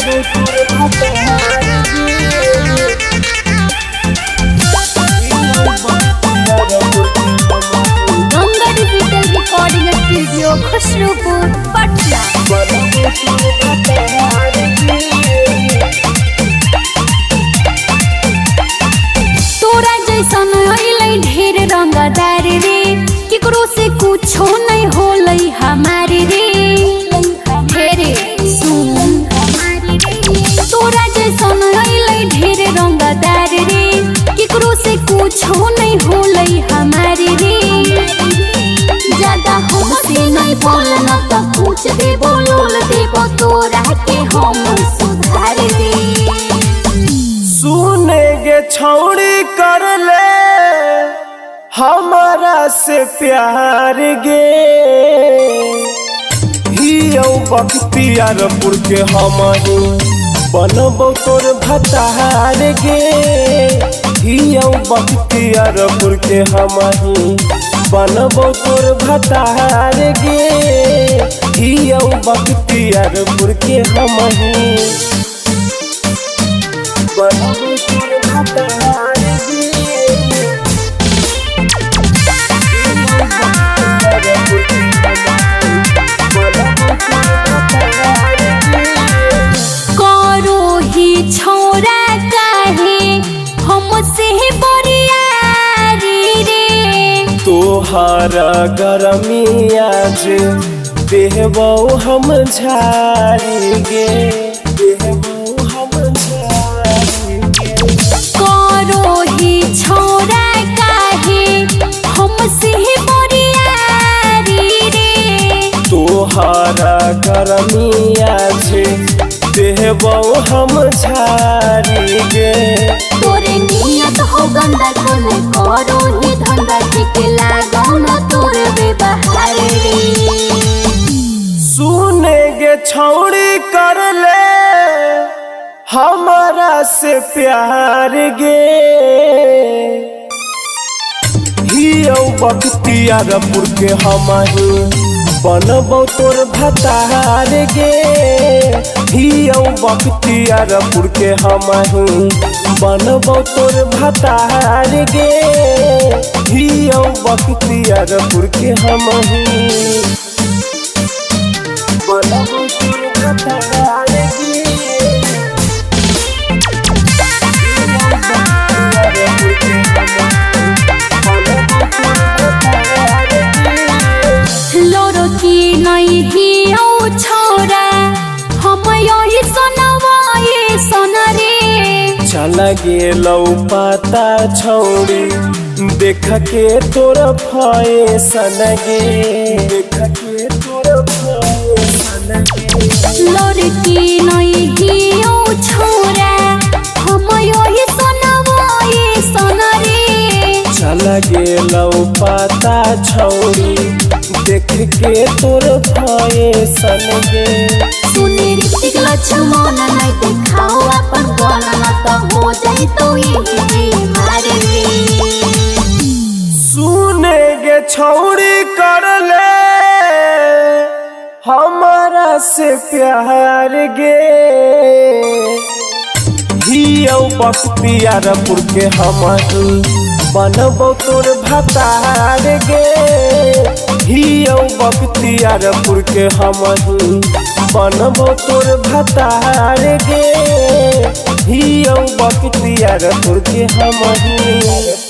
Ganga digital recording studio, Khusrupur, Patna. तोरा जैसन अइलै ढेर रंगदार रे, केकरो से कुछो नहीं होलै हमारे रे। ढेरे सुन, तोरा जैसन अइलै ढेर रंगदार रे, केकरो से कुछो नहीं होलै हमारे रे। ज्यादा हमसे नहीं बोलना त पूछ दे बोल देबो तोरा के हम सुधार दे। सुने गे छौड़ी कर ले हमारा से प्यार गे, हियौ बख्तियारपुर के हमही बनबौ तोर भतार गे। हियौ बख्तियारपुर के हमही बनबौ तोर भतार गे। हियौ बख्तियारपुर के हमही बनबौ तोर भतार गे। करो ही छोरा काहे हमसे बरियारी रे। तोहार गरमिया जे देहबौ हम झारी गे, देहबौ हम झारी गे। करो ही छोरा काहे हमसे बरियारी रे। तोहार गरमिया जे देहबौ हम झारी गे। तोरे नियत हो गंदा, कोन करो ही धंधा, ठीक लागो न तोर व्यवहार रे। सुने गे छौड़ी कर ले हमारा से प्यार गे, हियौ बख्तियारपुर के हमही बनबौ तोर भतार गे। हियौ बख्तियारपुर के हमही बनबौ तोर भतार गे। हियौ बख्तियारपुर के हमही बनबौ तोर भतार गे। लोरो की नहीं हियौ छोरा हम यही सुनवाए सुन रे। चल गेलौ पाता छौड़ी देख के तोर फैसन गे, देख के तोर फैसन गे। लड़की नहीं हियौ छोरा हम यही सुनवाए सुन रे। चल गेलौ पाता छौड़ी देख के तोर फैसन गे। सुने ऋतिक लक्ष्मण नहीं देखाओ अपन गलना त हो जाई तो यही बीमार रे। सुने गे छौड़ी कर ले हमारा से प्यार गे, हियौ बख्तियारपुर के हमही बनबौ तोर भतार गे। हियौ बख्तियारपुर के हमही बनबौ तोर भतार गे। हियौ बख्तियारपुर के हमही।